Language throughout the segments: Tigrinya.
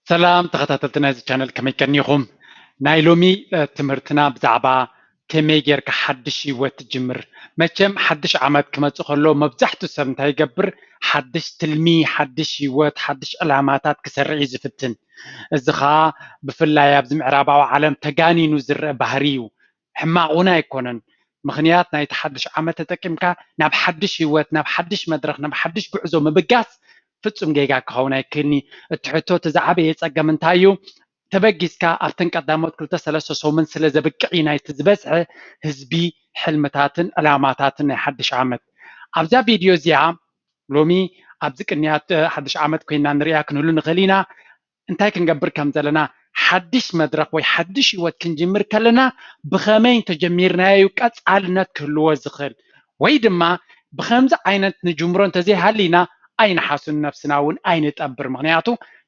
ሰላም ተኸታተልቲ ናይዚ ቻነል፣ ከመይ ቀኒኹም? ናይ ሎሚ ትምህርትና ብዛዕባ ከመይ ጌርካ ሓድሽ ህይወት ትጅምር። መቸም ሓድሽ ዓመት ክመጽእ ከሎ መብዛሕትኡ ሰብ እንታይ ይገብር? ሓድሽ ትልሚ፣ ሓድሽ ህይወት፣ ሓድሽ ዕላማታት ክሰርዕ እዩ ዝፍትን። እዚ ኸኣ ብፍላይ ኣብዚ ምዕራባዊ ዓለም ተጋኒኑ ዝረአ ባህሪ እዩ። ሕማቕ እውን ኣይኮነን። ምኽንያት ናይቲ ሓድሽ ዓመት ተጠቂምካ ናብ ሓድሽ ህይወት፣ ናብ ሓድሽ መድረኽ፣ ናብ ሓድሽ ጉዕዞ ምብጋስ ፍጹም ጌጋ ክኸውን ኣይክእልኒ። እቲ ሕቶ፣ እቲ ዝዓበየ ጸገም እንታይ እዩ? ተበጊስካ ኣብተን ቀዳሞት ክልተ ሰለስተ ሰሙን ስለ ዘብቅዕ እዩ ናይቲ ዝበዝሐ ህዝቢ ሕልምታትን ዕላማታትን ናይ ሓድሽ ዓመት። ኣብዛ ቪድዮ እዚኣ ሎሚ ኣብዚ ቅንያት ሓድሽ ዓመት ኮይና ንሪኣ ክንህሉ ንኽእል ኢና። እንታይ ክንገብር ከም ዘለና፣ ሓድሽ መድረኽ ወይ ሓድሽ ህይወት ክንጅምር ከለና ብኸመይ እንተጀሚርናዮ እዩ ቀጻልነት ክህልዎ ዝኽእል፣ ወይ ድማ ብኸምዚ ዓይነት ንጅምሮ እንተዘይሃሊና ኣይንሓሱን፣ ነብስና እውን ኣይንጠብር። ምኽንያቱ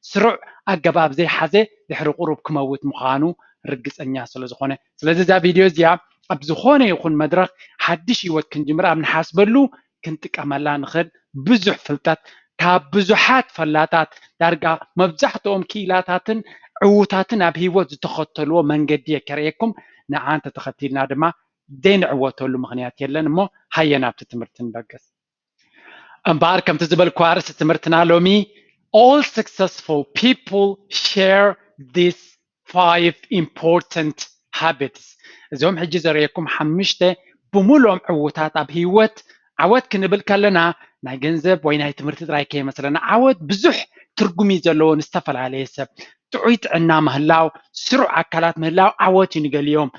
ስሩዕ ኣገባብ ዘይሓዘ ድሕሪ ቁሩብ ክመውት ምዃኑ ርግጸኛ ስለ ዝኾነ። ስለዚ እዛ ቪድዮ እዚኣ ኣብ ዝኾነ ይኹን መድረኽ ሓድሽ ህይወት ክንጅምር ኣብ ንሓስበሉ ክንጥቀመላ ንኽእል ብዙሕ ፍልጠት ካብ ብዙሓት ፈላጣት፣ ዳርጋ መብዛሕትኦም ክኢላታትን ዕዉታትን ኣብ ህይወት ዝተኸተልዎ መንገዲ እየ ከርእየኩም። ንዓ እንተተኸቲልና ድማ ዘይንዕወተሉ ምኽንያት የለን። እሞ ሃየ ናብቲ ትምህርቲ ንበገስ። እምበኣር ከምቲ ዝበልኩ ኣርእስቲ ትምህርትና ሎሚ፣ All successful people share these five important habits። እዞም ሕጂ ዘርእየኩም ሓሙሽተ ብምሉኦም ዕዉታት ኣብ ህይወት ዓወት ክንብል ከለና ናይ ገንዘብ ወይ ናይ ትምህርቲ ጥራይ ከይመስለና፣ ዓወት ብዙሕ ትርጉም እዩ ዘለዎ ንዝተፈላለየ ሰብ። ጥዑይ ጥዕና ምህላው፣ ስሩዕ ኣካላት ምህላው ዓወት እዩ ንገሊኦም።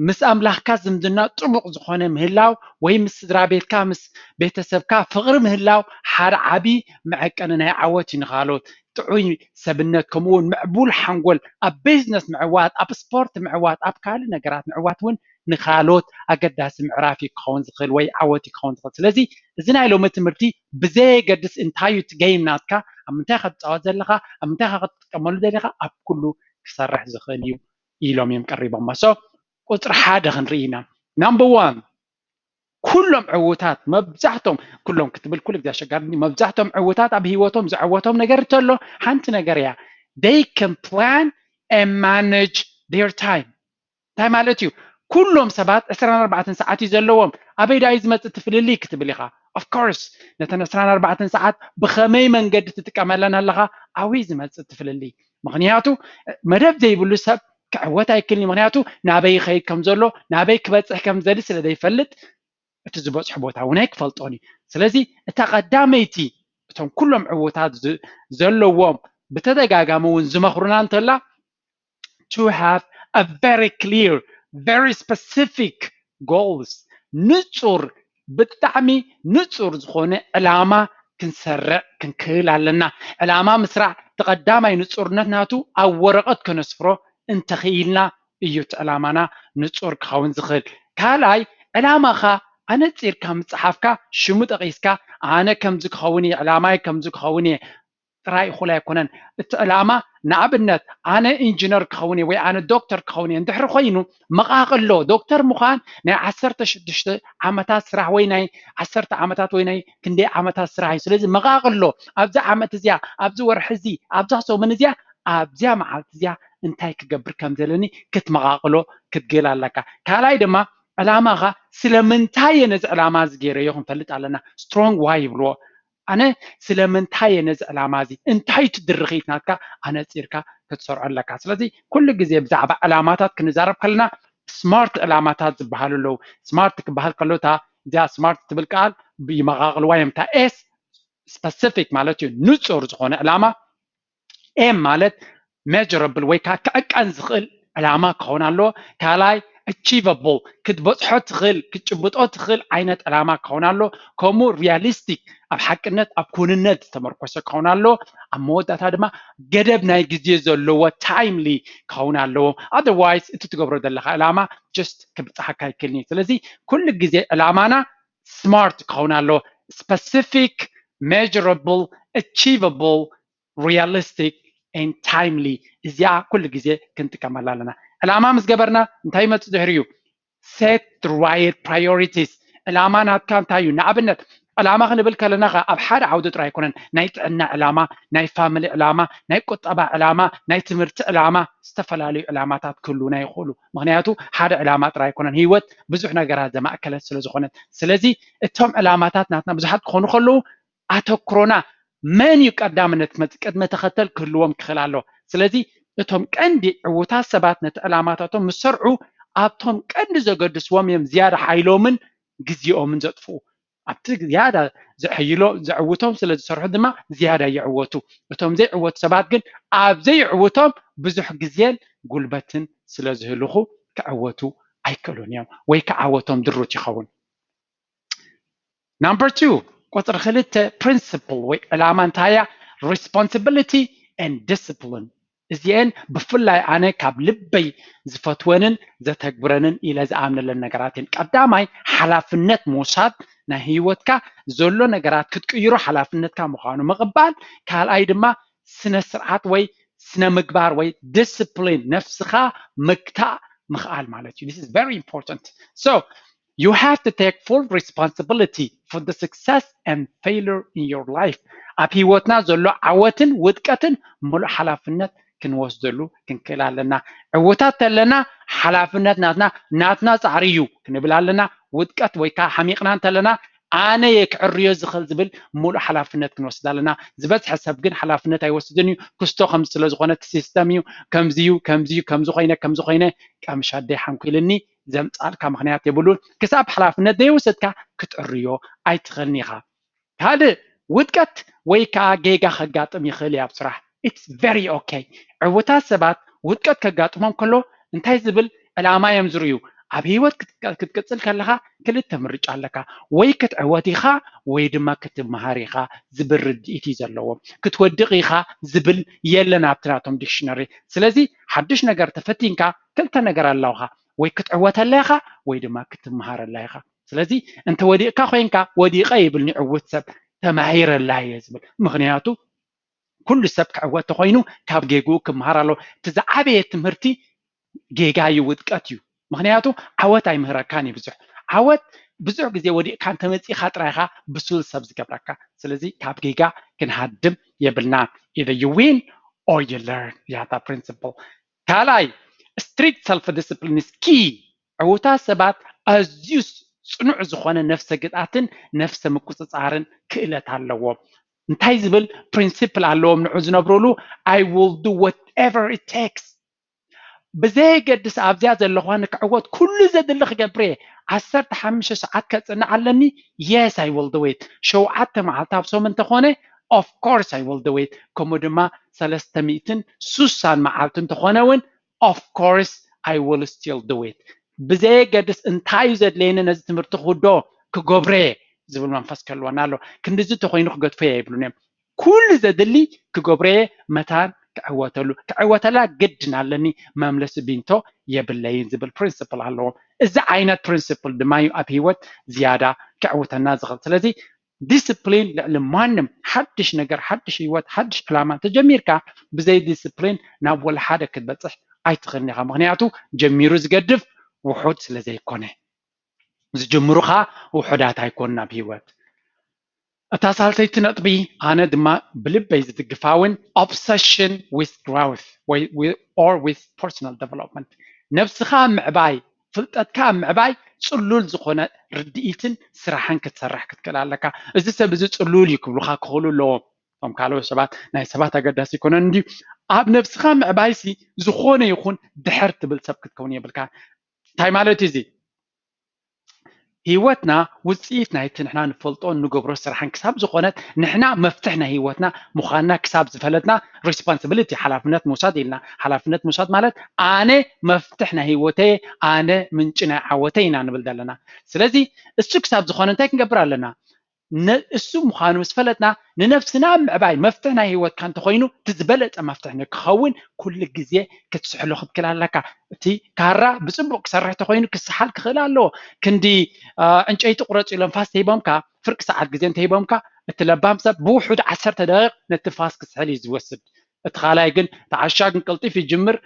ምስ ኣምላኽካ ዝምድና ጥቡቕ ዝኾነ ምህላው ወይ ምስ ስድራ ቤትካ፣ ምስ ቤተሰብካ ፍቕሪ ምህላው ሓደ ዓቢ መዐቀኒ ናይ ዓወት እዩ ንኻልኦት። ጥዑይ ሰብነት፣ ከምኡ እውን ምዕቡል ሓንጎል ኣብ ቢዝነስ ምዕዋት፣ ኣብ ስፖርት ምዕዋት፣ ኣብ ካልእ ነገራት ምዕዋት እውን ንኻልኦት ኣገዳሲ ምዕራፍ እዩ ክኸውን ዝኽእል ወይ ዓወት እዩ ክኸውን ዝኽእል። ስለዚ እዚ ናይ ሎሚ ትምህርቲ ብዘየገድስ እንታይ እዩ እቲ ጌም ናትካ፣ ኣብ ምንታይ ኢኻ ትጻወት ዘለኻ፣ ኣብ ምንታይ ኢኻ ክትጥቀመሉ ደሊኻ፣ ኣብ ኩሉ ክሰርሕ ዝኽእል እዩ ኢሎም እዮም ቀሪቦሞ። So ቁጽሪ ሓደ ክንርኢ ኢና። ናምበር ዋን፣ ኩሎም ዕዉታት፣ መብዛሕቶም፣ ኩሎም ክትብል ኩሉ ግዜ ኣሸጋሪ፣ መብዛሕቶም ዕዉታት ኣብ ህይወቶም ዘዕወቶም ነገር እንተሎ ሓንቲ ነገር እያ። They can plan and manage their time። እንታይ ማለት እዩ? ኩሎም ሰባት ዕስራን ኣርባዕተን ሰዓት እዩ ዘለዎም። ኣበይ ደኣ እዩ ዝመጽእ እቲ ፍልልይ ክትብል ኢኻ። Of course፣ ነተን ዕስራን ኣርባዕተን ሰዓት ብኸመይ መንገዲ ትጥቀመለን ኣለኻ፣ ኣብኡ እዩ ዝመጽእ እቲ ፍልልይ። ምኽንያቱ መደብ ዘይብሉ ሰብ ክዕወት ኣይክእልን እዩ። ምኽንያቱ ናበይ ይኸይድ ከም ዘሎ፣ ናበይ ክበጽሕ ከም ዝደሊ ስለ ዘይፈልጥ፣ እቲ ዝበጽሖ ቦታ እውን ኣይክፈልጦን እዩ። ስለዚ እታ ቀዳመይቲ እቶም ኩሎም ዕዉታት ዝ-፣ ዘለዎም ብተደጋጋሚ እውን ዝመኽሩና እንተላ፣ to have a very clear, very specific goals፣ ንጹር፣ ብጣዕሚ ንጹር ዝኾነ ዕላማ ክንሰርዕ ክንክእል ኣለና። ዕላማ ምስራዕ እቲ ቀዳማይ ንጹርነት ናቱ ኣብ ወረቐት ከነስፍሮ እንተኽኢልና እዩ እቲ ዕላማና ንጹር ክኸውን ዝኽእል። ካልኣይ፣ ዕላማኻ ኣነጺርካ ምጽሓፍካ፣ ሽሙ ጠቒስካ፣ ኣነ ከምዚ ክኸውን እየ፣ ዕላማይ ከምዚ ክኸውን እየ ጥራይ እኹል ኣይኮነን። እቲ ዕላማ፣ ንኣብነት፣ ኣነ ኢንጂነር ክኸውን እየ ወይ ኣነ ዶክተር ክኸውን እየ እንድሕሪ ኮይኑ፣ መቓቕሎ ዶክተር ምዃን ናይ ዓሰርተ ሽዱሽተ ዓመታት ስራሕ ወይ ናይ ዓሰርተ ዓመታት ወይ ናይ ክንደይ ዓመታት ስራሕ እዩ። ስለዚ መቓቕሎ፣ ኣብዚ ዓመት እዚኣ፣ ኣብዚ ወርሒ እዚ፣ ኣብዛ ሰሙን እዚኣ፣ ኣብዚኣ መዓልቲ እዚኣ እንታይ ክገብር ከም ዘለኒ ክትመቓቕሎ ክትግል ኣለካ። ካልኣይ ድማ ዕላማኻ ስለምንታይ እየ ነዚ ዕላማ እዚ ገይረዮ ክንፈልጥ ኣለና። ስትሮንግ ዋይ ይብልዎ። ኣነ ስለምንታይ እየ ነዚ ዕላማ እዚ፣ እንታይ እቲ ድርኺት ናትካ ኣነጺርካ ክትሰርዖ ኣለካ። ስለዚ ኩሉ ግዜ ብዛዕባ ዕላማታት ክንዛረብ ከለና ስማርት ዕላማታት ዝበሃሉ ኣለዉ። ስማርት ክበሃል ከሎ እታ እዚኣ ስማርት ትብል ቃል ይመቓቕልዋ እዮም። እታ ኤስ ስፐሲፊክ ማለት እዩ፣ ንጹር ዝኾነ ዕላማ። ኤም ማለት ሜጀረብል ወይ ከዓ ክዕቀን ዝኽእል ዕላማ ክኸውን ኣለዎ። ካልኣይ ኣቺቨብል፣ ክትበጽሖ ትኽእል፣ ክትጭብጦ ትኽእል ዓይነት ዕላማ ክኸውን ኣለዎ። ከምኡ ሪያሊስቲክ፣ ኣብ ሓቅነት፣ ኣብ ክውንነት ዝተመርኮሰ ክኸውን ኣለዎ። ኣብ መወዳእታ ድማ ገደብ ናይ ግዜ ዘለዎ፣ ታይምሊ ክኸውን ኣለዎ። ኣዘርዋይስ እቲ ትገብሮ ዘለኻ ዕላማ ጀስት ክብጽሓካ ኣይክእልን እዩ። ስለዚ ኩሉ ግዜ ዕላማና ስማርት ክኸውን ኣለዎ። ስፐሲፊክ፣ ሜጀረብል፣ ኣቺቨብል፣ ሪያሊስቲክ ኤንድ ታይምሊ። እዚኣ ኩሉ ግዜ ክንጥቀመላ ኣለና። ዕላማ ምስ ገበርና እንታይ ይመጽእ ድሕሪኡ? ሴት ራይት ፕራዮሪቲስ። ዕላማ ናትካ እንታይ እዩ? ንኣብነት ዕላማ ክንብል ከለና ከ ኣብ ሓደ ዓውዲ ጥራይ ኣይኮነን። ናይ ጥዕና ዕላማ፣ ናይ ፋሚሊ ዕላማ፣ ናይ ቁጠባ ዕላማ፣ ናይ ትምህርቲ ዕላማ፣ ዝተፈላለዩ ዕላማታት ክህልውና ይኽእሉ። ምኽንያቱ ሓደ ዕላማ ጥራይ ኣይኮነን፣ ህይወት ብዙሕ ነገራት ዘማእከለት ስለ ዝኾነት። ስለዚ እቶም ዕላማታት ናትና ብዙሓት ክኾኑ ከለዉ ኣተኩሮና መን እዩ ቀዳምነት ክመጽእ፣ ቅድመ ተኸተል ክህልዎም ክኽእል ኣለዎ። ስለዚ እቶም ቀንዲ ዕዉታት ሰባት ነቲ ዕላማታቶም ምስ ሰርዑ ኣብቶም ቀንዲ ዘገድስዎም እዮም ዝያዳ ሓይሎምን ግዜኦምን ዘጥፍኡ። ኣብቲ ዝያዳ ዘሐይሎ ዘዕውቶም ስለ ዝሰርሑ ድማ ዝያዳ ይዕወቱ። እቶም ዘይዕወቱ ሰባት ግን ኣብ ዘይዕውቶም ብዙሕ ግዜን ጉልበትን ስለ ዝህልኹ ክዕወቱ ኣይክእሉን እዮም ወይ ከዓ ዓወቶም ድሩት ይኸውን። Number two፣ ቁፅሪ ክልተ principle ወይ ዕላማ እንታይ እያ? Responsibility and discipline። እዚኤን ብፍላይ ኣነ ካብ ልበይ ዝፈትወንን ዘተግብረንን ኢለ ዝኣምነለን ነገራት እየን። ቀዳማይ ሓላፍነት ምውሳድ ናይ ህይወትካ ዘሎ ነገራት ክትቅይሮ ሓላፍነትካ ምዃኑ ምቕባል፣ ካልኣይ ድማ ስነ ስርዓት ወይ ስነ ምግባር ወይ ዲስፕሊን ነፍስኻ ምግታእ ምኽኣል ማለት እዩ። This is very important. So you have to take full responsibility for the success and failure in your life. ኣብ ህይወትና ዘሎ ዓወትን ውድቀትን ሙሉእ ሓላፍነት ክንወስደሉ ክንክእል ኣለና። ዕውታት ተለና ሓላፍነት ናትና ናትና ፃዕሪ እዩ ክንብል ኣለና። ውድቀት ወይ ከዓ ሓሚቕና እንተለና ኣነ እየ ክዕርዮ ዝኽእል ዝብል ሙሉእ ሓላፍነት ክንወስድ ኣለና። ዝበዝሐ ሰብ ግን ሓላፍነት ኣይወስድን እዩ። ክስቶ ከም ስለ ዝኾነ እቲ ሲስተም እዩ ከምዚ እዩ ከምዚ እዩ ከምዚ ኮይነ ከምዚ ኮይነ ቀምሻደይ ሓንኩልኒ ዘምፃልካ ምኽንያት የብሉን። ክሳብ ሓላፍነት ዘይወሰድካ ክትዕርዮ ኣይትኽእልን ኢኻ። ካልእ ውድቀት ወይ ከዓ ጌጋ ከጋጥም ይኽእል እዩ ኣብ ስራሕ። It's very okay። ዕውታት ሰባት ውድቀት ከጋጥሞም ከሎ እንታይ ዝብል ዕላማ እዮም ዝርእዩ? ኣብ ህይወት ክትቀ- ክትቅፅል ከለኻ ክልተ ምርጫ ኣለካ። ወይ ክትዕወት ኢኻ ወይ ድማ ክትመሃር ኢኻ ዝብል ርድኢት እዩ ዘለዎም። ክትወድቕ ኢኻ ዝብል የለን ኣብቲ ናቶም ዲክሽነሪ። ስለዚ ሓድሽ ነገር ተፈቲንካ ክልተ ነገር ኣለውኻ። ወይ ክትዕወተላ ኢኻ ወይ ድማ ክትመሃረላ ኢኻ። ስለዚ እንተ ወዲቕካ ኮይንካ ወዲቐ ይብል ንዕውት ሰብ፣ ተማሂረላ እየ ዝብል። ምኽንያቱ ኩሉ ሰብ ክዕወት ተኮይኑ ካብ ጌግኡ ክመሃር ኣለዎ። እቲ ዝዓበየ ትምህርቲ ጌጋ እዩ፣ ውድቀት እዩ። ምኽንያቱ ዓወት ኣይምህረካን እዩ ብዙሕ። ዓወት ብዙሕ ግዜ ወዲቕካ እንተመፂእካ ጥራይ ኢኻ ብሱል ሰብ ዝገብረካ። ስለዚ ካብ ጌጋ ክንሃድም የብልና። Either you win or you learn እያ እታ ፕሪንስፕል። ካልኣይ strict self discipline is key። ዕውታት ሰባት ኣዝዩ ፅኑዕ ዝኾነ ነፍሰ ግትኣትን ነፍሰ ምቁፅፃርን ክእለት ኣለዎም። እንታይ ዝብል ፕሪንሲፕል ኣለዎም ንዑ ዝነብሩሉ? I will do whatever it takes። ብዘየገድስ ኣብዚኣ ዘለኹዋ ንክዕወት ኩሉ ዘድሊ ክገብር እየ። ዓሰርተ ሓሙሽተ ሰዓት ከፅንዕ ኣለኒ? Yes, I will do it። ሸውዓተ መዓልቲ ኣብ ሰሙን እንተኾነ of course I will do it። ከምኡ ድማ ሰለስተ ሚእትን ስሳን መዓልቲ እንተኾነ እውን of course I will still do it። ብዘየገድስ እንታይ እዩ ዘድለየኒ ነዚ ትምህርቲ ክውዶ ክገብሮ እየ ዝብል መንፈስ ክህልወና ኣሎ። ክንድዚ እንተኮይኑ ክገድፎ እየ ኣይብሉን እዮም። ኩሉ ዘድሊ ክገብሮ እየ፣ መታን ክዕወተሉ ክዕወተላ ግድን ኣለኒ፣ መምለሲ ቢንቶ የብለይን ዝብል ፕሪንስፕል ኣለዎም። እዚ ዓይነት ፕሪንስፕል ድማ እዩ ኣብ ህይወት ዝያዳ ክዕውተና ዝኽእል። ስለዚ ዲስፕሊን ልዕሊ ማንም። ሓድሽ ነገር፣ ሓድሽ ህይወት፣ ሓድሽ ዕላማ እንተጀሚርካ ብዘይ ዲስፕሊን ናብ ወላ ሓደ ክትበፅሕ ኣይትኽእልን ኢኻ። ምኽንያቱ ጀሚሩ ዝገድፍ ውሑድ ስለ ዘይኮነ፣ ዝጅምሩ ኸዓ ውሑዳት ኣይኮኑን ኣብ ህይወት። እታ ሳልሰይቲ ነጥቢ ኣነ ድማ ብልበይ ዝድግፋ እውን obsession with growth ወይ ዊ- or with personal development፣ ነብስኻ ምዕባይ፣ ፍልጠትካ ምዕባይ፣ ፅሉል ዝኾነ ርድኢትን ስራሕን ክትሰርሕ ክትክእል ኣለካ። እዚ ሰብ እዚ ፅሉል እዩ ክብሉኻ ክኽእሉ ኣለዎም። እቶም ካልኦት ሰባት ናይ ሰባት ኣገዳሲ ኣይኮነን እንድዩ። ኣብ ነብስኻ ምዕባይሲ ዝኾነ ይኹን ድሕር ትብል ሰብ ክትከውን የብልካ። እንታይ ማለት እዩ እዚ? ህይወትና ውፅኢት ናይቲ ንሕና ንፈልጦን ንገብሮ ስራሕን ክሳብ ዝኾነት፣ ንሕና መፍትሕ ናይ ህይወትና ምዃንና ክሳብ ዝፈለጥና፣ ሪስፖንስብሊቲ ሓላፍነት ምውሳድ ኢልና። ሓላፍነት ምውሳድ ማለት ኣነ መፍትሕ ናይ ህይወተይ፣ ኣነ ምንጪ ናይ ዓወተይ ኢና ንብል ዘለና። ስለዚ እሱ ክሳብ ዝኾነ እንታይ ክንገብር ኣለና? ነ- እሱ ምዃኑ ምስ ፈለጥና ንነብስና ምዕባይ መፍትሕ ናይ ህይወትካ እንተኾይኑ እቲ ዝበለፀ መፍትሕ ንክኸውን ኩሉ ግዜ ክትስሕሎ ክትክእል ኣለካ። እቲ ካራ ብፅቡቅ ክሰርሕ ተኮይኑ ክስሓል ክኽእል ኣለዎ። ክንዲ አ፣ ዕንጨይቲ ቁረፅ ኢሎም ፋስ ተሂቦምካ ፍርቂ ሰዓት ግዜ እንተሂቦምካ እቲ ለባም ሰብ ብውሑድ ዓሰርተ ደቂቕ ነቲ ፋስ ክስሕል እዩ ዝወስድ። እቲ ካልኣይ ግን ተዓሻግን ቀልጢፍ ይጅምር።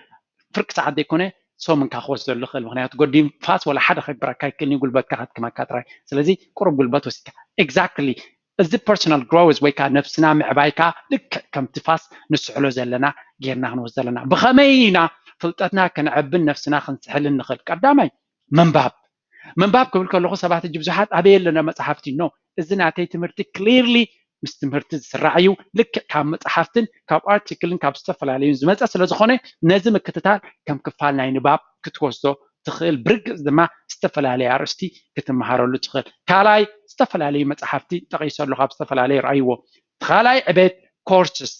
ፍርቂ ሰዓት ዘይኮነ ሰሙንካ ክወስደሉ ይኽእል። ምክንያቱ ጎዲ ንፋስ ወላ ሓደ ከግብረካ ይክእልኒ፣ ጉልበትካ ከድክመካ ጥራይ። ስለዚ ቁሩብ ጉልበት ወሲድካ። Exactly። እዚ personal growth ወይ ከዓ ነብስና ምዕባይ ከዓ ልክዕ ከምቲ ፋስ ንስሕሎ ዘለና ጌርና ክንወስድ ዘለና። ብኸመይ ኢና ፍልጠትና ከነዕብን ነብስና ክንስሕልን ንኽእል? ቀዳማይ ምንባብ። ምንባብ ክብል ከለኹ ሰባት ሕጂ ብዙሓት ኣበይ ኣለና መፅሓፍቲ? No። እዚ ናተይ ትምህርቲ clearly ምስ ትምህርቲ ዝስራዕ እዩ። ልክዕ ካብ መፅሓፍትን ካብ ኣርቲክልን ካብ ዝተፈላለዩን ዝመፀ ስለ ዝኾነ ነዚ ምክትታል ከም ክፋል ናይ ንባብ ክትወስዶ ትኽእል። ብርግፅ ድማ ዝተፈላለየ ኣርእስቲ ክትመሃረሉ ትኽእል። ካልኣይ ዝተፈላለዩ መፅሓፍቲ ጠቒሰ ኣለኹ፣ ኣብ ዝተፈላለየ ረኣይዎ። ካልኣይ ዕቤት courses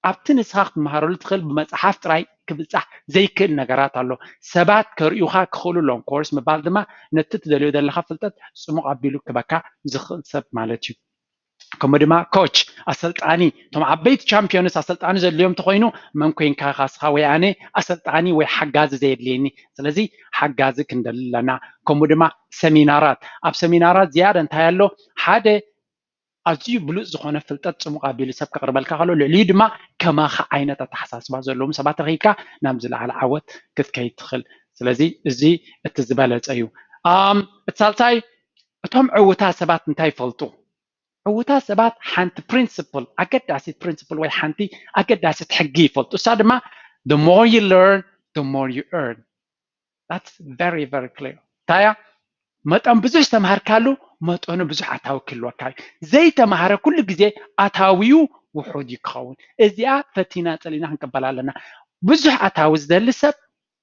ኣብቲ ንስኻ ክትመሃረሉ ትኽእል ብመፅሓፍ ጥራይ ክብፃሕ ዘይክእል ነገራት ኣሎ። ሰባት ከርእዩኻ ክኽእሉ ኣለዎም። ኮርስ ምባል ድማ ነቲ ትደልዮ ዘለኻ ፍልጠት ፅሙቕ ኣቢሉ ክበካ ዝኽእል ሰብ ማለት እዩ። ከምኡ ድማ ኮች፣ ኣሰልጣኒ፣ እቶም ዓበይቲ ቻምፒዮንስ ኣሰልጣኒ ዘድልዮም እንተኾይኑ መን ኮይንካ ካስኻ ወይ ኣነ ኣሰልጣኒ ወይ ሓጋዚ ዘየድልየኒ። ስለዚ ሓጋዚ ክንደሊ ኣለና። ከምኡ ድማ ሰሚናራት፣ ኣብ ሰሚናራት ዝያዳ እንታይ ኣሎ? ሓደ ኣዝዩ ብሉፅ ዝኾነ ፍልጠት ፅሙቕ ኣቢሉ ሰብ ከቕርበልካ ከሎ ልዕሊኡ ድማ ከማኻ ዓይነት ኣተሓሳስባ ዘለዎም ሰባት ረኺብካ ናብ ዝለዓለ ዓወት ክትከይድ ትኽእል። ስለዚ እዚ እቲ ዝበለፀ እዩ። ኣም፣ እቲ ሳልሳይ እቶም ዕውታት ሰባት እንታይ ይፈልጡ? ዕውታት ሰባት ሓንቲ ፕሪንስፕል፣ ኣገዳሲት ፕሪንስፕል ወይ ሓንቲ ኣገዳሲት ሕጊ ይፈልጡ። እሳ ድማ the more you learn, the more you earn። That's very, very clear። እንታይ እያ? መጠን ብዙሕ ዝተምሃርካሉ መጠኑ ብዙሕ ኣታዊ ክህልወካ እዩ። ዘይተምሃረ ኩሉ ግዜ ኣታዊኡ ውሑድ እዩ ክኸውን። እዚኣ ፈቲና ፀሊእና ክንቅበላ ኣለና። ብዙሕ ኣታዊ ዝደሊ ሰብ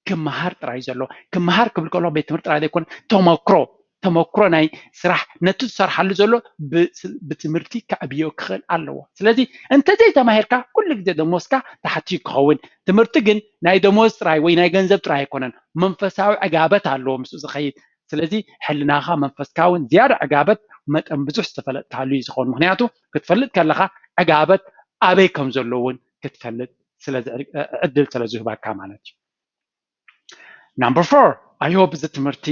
ክመሃር ጥራይ ዘሎ። ክመሃር ክብል ከሎ ቤት ትምህርቲ ጥራይ ዘይኮነ ተመክሮ፣ ተመክሮ ናይ ስራሕ ነቲ ዝሰርሓሉ ዘሎ ብ-፣ ብትምህርቲ ከዕብዮ ክኽእል ኣለዎ። ስለዚ እንተዘይተማሂርካ ኩሉ ግዜ ደሞዝካ ታሕቲ ክኸውን። ትምህርቲ ግን ናይ ደሞዝ ጥራይ ወይ ናይ ገንዘብ ጥራይ ኣይኮነን፣ መንፈሳዊ ዕጋበት ኣለዎ ምስኡ ዝኸይድ። ስለዚ ሕልናኻ መንፈስካ እውን ዝያዳ ዕጋበት መጠን ብዙሕ ዝተፈለጥካሉ እዩ ዝኸውን። ምክንያቱ ክትፈልጥ ከለኻ ዕጋበት ኣበይ ከም ዘሎ እውን ክትፈልጥ ስለ ዝዕ-፣ ዕድል ስለ ዝህባካ ማለት እዩ። Number four, I hope እዚ ትምህርቲ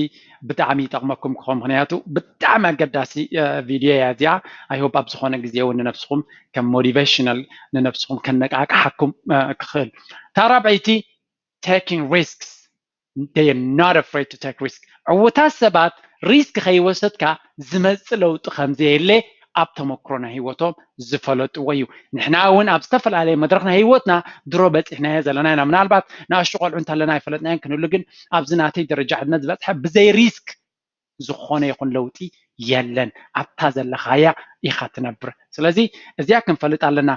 ብጣዕሚ ይጠቕመኩም ክኸውን፣ ምክንያቱ ብጣዕሚ ኣገዳሲ እ፣ ቪድዮ እያ እዚኣ። I hope ኣብ ዝኾነ ግዜ እውን ንነብስኹም ከም ሞቲቬሽናል ንነብስኹም ከነቃቅሓኩም እ፣ ክኽእል። እታ ራብዐይቲ taking risks። They are not afraid to take risk። ዕውታት ሰባት ሪስክ ከይወሰድካ ዝመፅእ ለውጢ ከምዘየለ ኣብ ተመክሮ ናይ ህይወቶም ዝፈለጥዎ እዩ። ንሕና እውን ኣብ ዝተፈላለየ መድረኽ ናይ ህይወትና ድሮ በፂሕናዮ ዘለና ኢና። ምናልባት ንኣሽቱ ቆልዑ እንተለና ኣይፈለጥናዮን ክንህሉ፣ ግን ኣብዚ ናተይ ደረጃ ዕድመ ዝበፅሐ ብዘይ ሪስክ ዝኾነ ይኹን ለውጢ የለን። ኣብታ ዘለኻያ ኢኻ ትነብር። ስለዚ እዚኣ ክንፈልጥ ኣለና።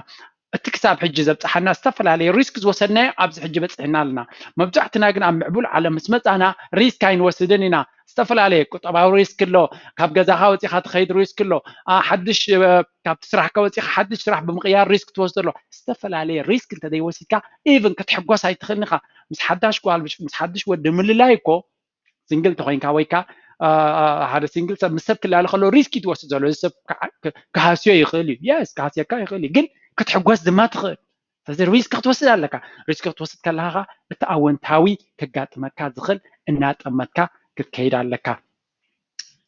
እቲ ክሳብ ሕጂ ዘብፅሓና ዝተፈላለየ ሪስክ ዝወሰድናዮ ኣብዚ ሕጂ በፂሕና ኣለና። መብዛሕትና ግን ኣብ ምዕቡል ዓለም ምስ መፃና ሪስክ ኣይንወስድን ኢና። ዝተፈላለየ ቁጠባዊ ሪስክ ኣሎ፣ ካብ ገዛኻ ወፂኻ ትኸይድ ሪስክ ኣሎ፣ ኣ፣ ሓድሽ እ፣ ካብቲ ስራሕካ ወፂኻ ሓድሽ ስራሕ ብምቕያር ሪስክ ትወስድ ኣሎ። ዝተፈላለየ ሪስክ እንተዘይወሲድካ ኢቭን ክትሕጎስ ኣይትኽእልን ኢኻ። ምስ ሓዳሽ ጓል ምስ ሓድሽ ወዲ ምልላይ እኮ ሲንግል ተኾይንካ ወይ ከኣ አ፣ አ፣ ሓደ ሲንግል ሰብ ምስ ሰብ ክላለ ከሎ ሪስክ እዩ ትወስድ ዘሎ። እዚ ሰብ ክዓ-፣ ክ-፣ ክሃስዮ ይኽእል እዩ። የስ ክሃስየካ ይኽእል እዩ፣ ግን ክትሕጎስ ድማ ትኽእል። ስለዚ ሪስክ ክትወስድ ኣለካ። ሪስክ ክትወስድ ከለኻ ከኣ እቲ ኣወንታዊ ከጋጥመካ ዝኽእል እናጠመትካ ክትከይድ ኣለካ።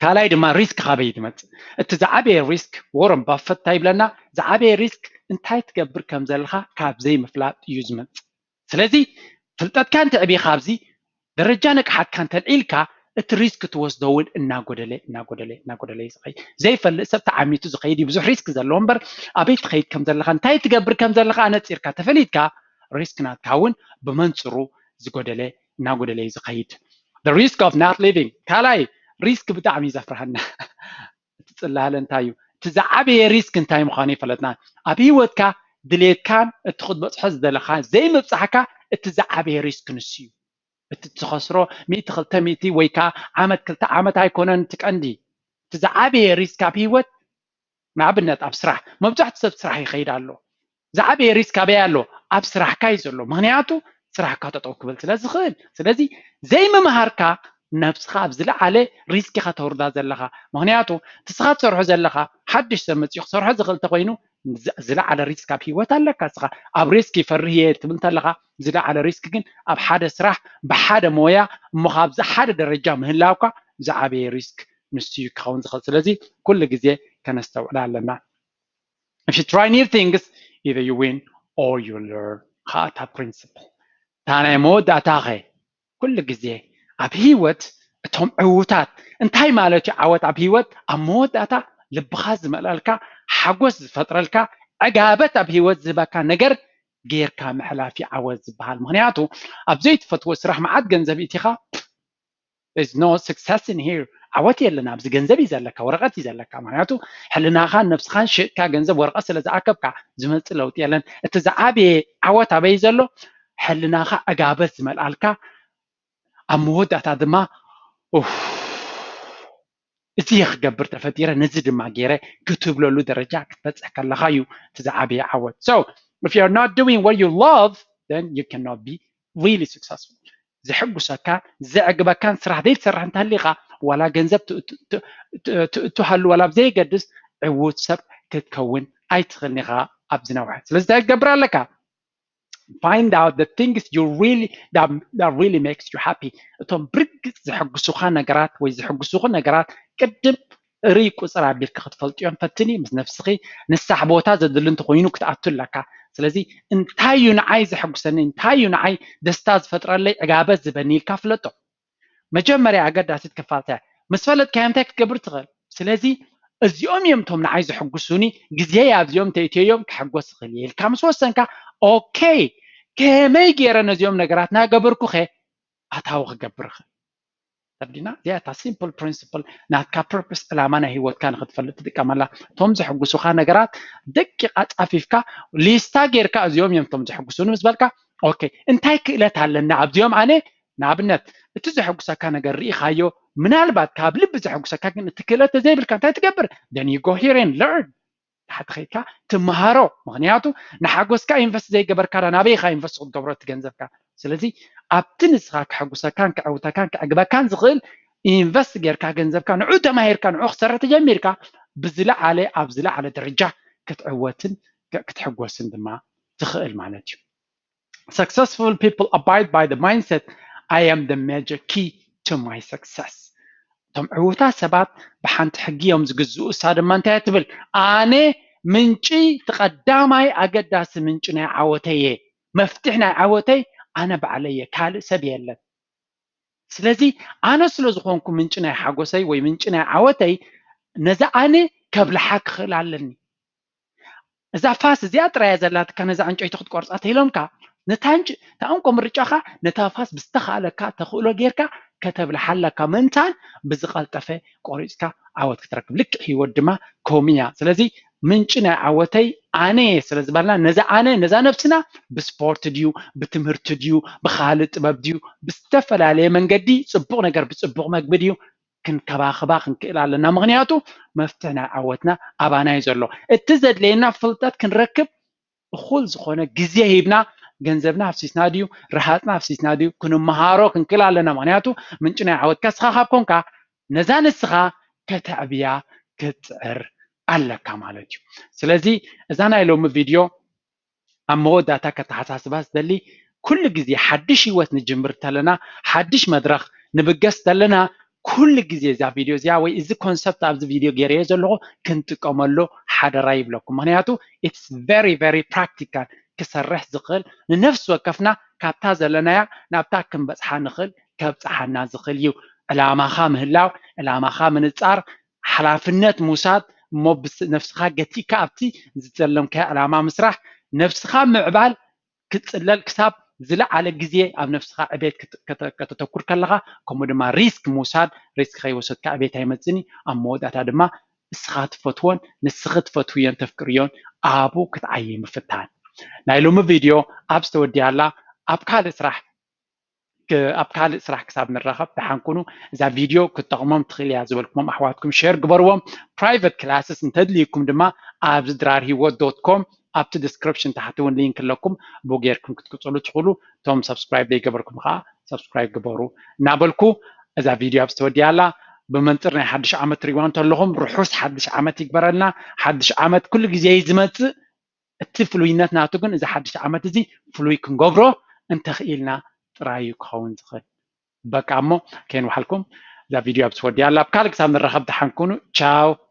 ካልኣይ ድማ ሪስክ ካበይ እዩ ዝመጽእ? እቲ ዝዓበየ ሪስክ፣ ዎረን ባፈት እንታይ ይብለና? ዝዓበየ ሪስክ እንታይ ትገብር ከም ዘለኻ ካብ ዘይምፍላጥ እዩ ዝመጽእ። ስለዚ ፍልጠትካ እንተዕብኻ ኣብዚ ደረጃ ንቕሓትካ እንተልዒልካ እቲ ሪስክ ትወስዶ እውን እናጎደለ እናጎደለ እናጎደለ እዩ ዝኸይድ። ዘይፈልጥ ሰብ ተዓሚቱ ዝኸይድ እዩ ብዙሕ ሪስክ ዘለዎ እምበር ኣበይ ትኸይድ ከም ዘለኻ እንታይ ትገብር ከም ዘለኻ ኣነፂርካ ተፈሊጥካ ሪስክ ናትካ እውን ብመንፅሩ ዝጎደለ እናጎደለ እዩ ዝኸይድ። The risk of not living። ካልኣይ ሪስክ ብጣዕሚ እዩ ዘፍርሃና። እቲ ፅላለ እንታይ እዩ? እቲ ዝዓበየ ሪስክ እንታይ ምዃኑ ይፈለጥና። ኣብ ህይወትካ ድሌትካን እቲ ክትበፅሖ ዝደለኻ ዘይምብፃሕካ እቲ ዝዓበየ ሪስክ ንሱ እዩ። እቲ ትኸስሮ ሚእቲ ክልተ ሚእቲ ወይ ከዓ ዓመት ክልተ ዓመት ኣይኮነን እቲ ቀንዲ። እቲ ዝዓበየ ሪስክ ኣብ ህይወት ንኣብነት ኣብ ስራሕ መብዛሕትኡ ሰብ ስራሕ ይኸይድ ኣሎ። ዝዓበየ ሪስክ ኣበይ ኣሎ? ኣብ ስራሕካ እዩ ዘሎ። ምኽንያቱ ስራሕካ ጠጠው ክብል ስለ ዝኽእል። ስለዚ ዘይምምሃርካ ነብስኻ ኣብ ዝለዓለ ሪስክ ኢኻ ተውርዳ ዘለኻ። ምኽንያቱ እቲ ንስኻ ትሰርሖ ዘለኻ ሓድሽ ሰብ መፂኡ ክሰርሖ ዝኽእል እንተኾይኑ ዝ-፣ ዝለዓለ ሪስክ ኣብ ህይወት ኣለካ። ንስኻ ኣብ ሪስክ ይፈርህ እየ ትብል እንተለኻ ዝለዓለ ሪስክ ግን ኣብ ሓደ ስራሕ ብሓደ ሞያ እሞ ካብዚ ሓደ ደረጃ ምህላውካ ዝዓበየ ሪስክ ንሱ እዩ ክኸውን ዝኽእል። ስለዚ ኩሉ ግዜ ከነስተውዕል ኣለና። If you try new things, either you win or you learn። ኸኣ እታ ፕሪንስፕል እታ ናይ መወዳእታ ኸ ኩሉ ግዜ ኣብ ህይወት እቶም ዕውታት እንታይ ማለት እዩ? ዓወት ኣብ ህይወት ኣብ መወዳእታ ልብኻ ዝመልኣልካ፣ ሓጎስ ዝፈጥረልካ፣ ዕጋበት ኣብ ህይወት ዝህበካ ነገር ጌርካ ምሕላፍ እዩ ዓወት ዝበሃል። ምክንያቱ ኣብ ዘይትፈትዎ ስራሕ መዓት ገንዘብ ኢቲኻ is no success in here። ዓወት የለን ኣብዚ። ገንዘብ እዩ ዘለካ፣ ወረቐት እዩ ዘለካ። ምክንያቱ ሕልናኻን ነብስኻን ሽጥካ ገንዘብ ወረቐት ስለ ዝኣከብካ ዝመፅእ ለውጢ የለን። እቲ ዝዓበየ ዓወት ኣበይ ዘሎ? ሕልናኻ ዕጋበት ዝመልኣልካ፣ ኣብ መወዳእታ ድማ ኡፍ፣ እዚ እየ ክገብር ተፈጢረ፣ ነዚ ድማ ገይረ ክትብለሉ ደረጃ ክትበፅሕ ከለኻ እዩ እቲ ዝዓበየ ዓወት። So if you're not doing what you love, then you cannot be really successful። ዘሕጉሰካን ዘዕግበካን ስራሕ ዘይትሰርሕ እንተሃሊኻ፣ ዋላ ገንዘብ ትእቱ ሃሉ ዋላ ብዘየገድስ ዕዉት ሰብ ክትከውን ኣይትኽእልን ኢኻ ኣብዚ ነውሒ። ስለዚ እንታይ ክትገብር ኣለካ? Find out the things you really that, that really makes you happy። እቶም ብርግፅ ዘሐጉሱኻ ነገራት ወይ ዘሐጉሱኹ ነገራት ቅድም ርኢ ቁፅር ኣቢልካ ክትፈልጥዮም ፈትኒ። ምስ ነብስኺ ንሳሕ ቦታ ዘድሊ እንተኮይኑ ክትኣቱ ኣለካ። ስለዚ እንታይ እዩ ንዓይ ዘሐጉሰኒ፣ እንታይ እዩ ንዓይ ደስታ ዝፈጥረለይ፣ ዕጋበት ዝህበኒ ኢልካ ፍለጦ። መጀመርያ ኣገዳሲት ክፋልታ ምስ ፈለጥካዮ እንታይ ክትገብር ትኽእል? ስለዚ እዚኦም እዮም እቶም ንዓይ ዘሐጉሱኒ፣ ግዜ ኣብዚኦም ተእትዮም ክሕጎስ ይኽእል እየ ኢልካ ምስ ወሰንካ፣ ኦኬ፣ ከመይ ገይረ ነዚኦም ነገራት ናገበርኩኸ ኣታዊ ክገብር ይኽእል? ተርዲና እዚኣ እታ ሲምፕል ፕሪንስፕል ናትካ ፐርፕስ፣ ዕላማ ናይ ህይወትካ ንክትፈልጥ ትጥቀመላ። እቶም ዘሕጉሱካ ነገራት ደቂቃ ፃፊፍካ ሊስታ ጌርካ እዚኦም እዮም እቶም ዘሕጉሱኒ ምስ በልካ፣ ኦኬ እንታይ ክእለት ኣለኒ ኣብዚኦም ኣነ ንኣብነት እቲ ዘሕጉሰካ ነገር ርኢኻዮ፣ ምናልባት ካብ ልቢ ዘሕጉሰካ ግን እቲ ክእለት ተዘይብልካ እንታይ ትገብር? Then you go here and learn። ታሕቲ ከይድካ ትምሃሮ። ምክንያቱ ንሓጎስካ ኢንቨስት ዘይገበርካ ዳ ናበይ ኢኻ ኢንቨስት ክትገብሮ እቲ ገንዘብካ? ስለዚ ኣብቲ ንስኻ ከሐጉሰካን ከዕውተካን ከዕግበካን ዝኽእል ኢንቨስት ጌርካ ገንዘብካ ንዑ ተማሂርካ ንዑ ክሰርሕ ተጀሚርካ ብዝለዓለ ኣብ ዝለዓለ ደረጃ ክትዕወትን ክትሕጎስን ድማ ትኽእል ማለት እዩ። Successful people abide by the mindset I am the major key to my success። እቶም ዕውታት ሰባት ብሓንቲ ሕጊ እዮም ዝግዝኡ። እሳ ድማ እንታይ እያ ትብል? ኣነ ምንጪ እቲ ቀዳማይ ኣገዳሲ ምንጪ ናይ ዓወተይ እየ። መፍትሕ ናይ ዓወተይ ኣነ ባዕለይ እየ፣ ካልእ ሰብ የለን። ስለዚ ኣነ ስለ ዝኾንኩ ምንጪ ናይ ሓጎሰይ ወይ ምንጪ ናይ ዓወተይ ነዚ ኣነ ከብልሓ ክኽእል ኣለኒ። እዛ ፋስ እዚኣ ጥራይ እያ ዘላትካ፣ ነዛ ዕንጨይቲ ክትቆርፃ ተኢሎምካ፣ ነታ ዕንጭ-፣ እታ እንኮ ምርጫኻ ነታ ፋስ ብዝተኻእለካ ተኽእሎ ጌርካ ከተብልሓ ኣለካ ምእንታን ብዝቐልጠፈ ቆሪፅካ ዓወት ክትረክብ። ልክዕ ህይወት ድማ ከምኡ እያ። ስለዚ ምንጪ ናይ ዓወተይ ኣነ እየ ስለ ዝበልና ነዛ ኣነ ነዛ ነብስና ብስፖርት ድዩ ብትምህርቲ ድዩ ብኻልእ ጥበብ ድዩ ብዝተፈላለየ መንገዲ ፅቡቕ ነገር ብፅቡቕ መግቢ ድዩ ክንከባኸባ ክንክእል ኣለና። ምክንያቱ መፍትሕ ናይ ዓወትና ኣባና እዩ ዘሎ። እቲ ዘድለየና ፍልጠት ክንረክብ እኹል ዝኾነ ግዜ ሂብና ገንዘብና ኣፍሲስና ድዩ ረሃፅና ኣፍሲስና ድዩ ክንመሃሮ ክንክእል ኣለና። ምክንያቱ ምንጪ ናይ ዓወትካ ንስኻ ካብ ኮንካ ነዛ ንስኻ ከተዕብያ ክትፅዕር ኣለካ ማለት እዩ። ስለዚ እዛ ናይ ሎሚ ቪድዮ ኣብ መወዳእታ ከተሓሳስባ ዝደሊ ኩሉ ግዜ ሓድሽ ህይወት ንጅምር ተለና ሓድሽ መድረኽ ንብገስ ተለና ኩሉ ግዜ እዛ ቪድዮ እዚኣ ወይ እዚ ኮንሰፕት ኣብዚ ቪድዮ ገይረዮ ዘለኹ ክንጥቀመሉ ሓደራ ይብለኩም። ምክንያቱ it's very very practical ክሰርሕ ዝኽእል ንነፍሲ ወከፍና ካብታ ዘለናያ ናብታ ክንበፅሓ ንኽእል ከብፅሓና ዝኽእል እዩ። ዕላማኻ ምህላው፣ ዕላማኻ ምንፃር፣ ሓላፍነት ምውሳድ እሞ ነፍስኻ ገቲእካ ኣብቲ ዝጠለምካዮ ዕላማ ምስራሕ፣ ነፍስኻ ምዕባል፣ ክትፅለል ክሳብ ዝለዓለ ግዜ ኣብ ነፍስኻ ዕቤት ከተተኩር ከለኻ ከምኡ ድማ ሪስክ ምውሳድ፣ ሪስክ ከይወሰድካ ዕቤት ኣይመፅእን እዩ። ኣብ መወዳእታ ድማ እስኻ ትፈትዎን ንስኺ ትፈትውዮን ተፍቅርዮን ኣብኡ ክትዓይ ምፍታን። ናይ ሎሚ ቪድዮ ኣብ ዝተወዲያላ ኣብ ካልእ ስራሕ ኣብ ካልእ ስራሕ ክሳብ ንራኸብ ደሓን ኩኑ። እዛ ቪድዮ ክትጠቕሞም ትኽእል እያ ዝበልኩሞም ኣሕዋትኩም ሸር ግበርዎም። ፕራይቨት ክላስስ እንተድልይኩም ድማ ኣብዚ ድራር ሂወት ዶት ኮም ኣብቲ ዲስክሪፕሽን ታሕቲ እውን ሊንክ ኣለኩም ብኡ ጌርኩም ክትቅፅሉ ትኽእሉ። እቶም ሰብስክራይብ ዘይገበርኩም ከዓ ሰብስክራይብ ግበሩ እናበልኩ እዛ ቪድዮ ኣብ ዝተወዲያ ኣላ። ብመንፅር ናይ ሓድሽ ዓመት ትሪእዋ እንተለኹም ርሑስ ሓድሽ ዓመት ይግበረልና። ሓድሽ ዓመት ኩሉ ግዜ እዩ ዝመፅእ። እቲ ፍሉይነት ናቱ ግን እዚ ሓድሽ ዓመት እዚ ፍሉይ ክንገብሮ እንተኽኢልና ጥራይ እዩ ክኸውን ዝኽእል። በቃ እሞ ከይንውሓልኩም እዛ ቪድዮ ኣብ ትወዲያ ኣላ። ኣብ ካልእ ክሳብ ንራኸብ ደሓን ኩኑ። ቻው።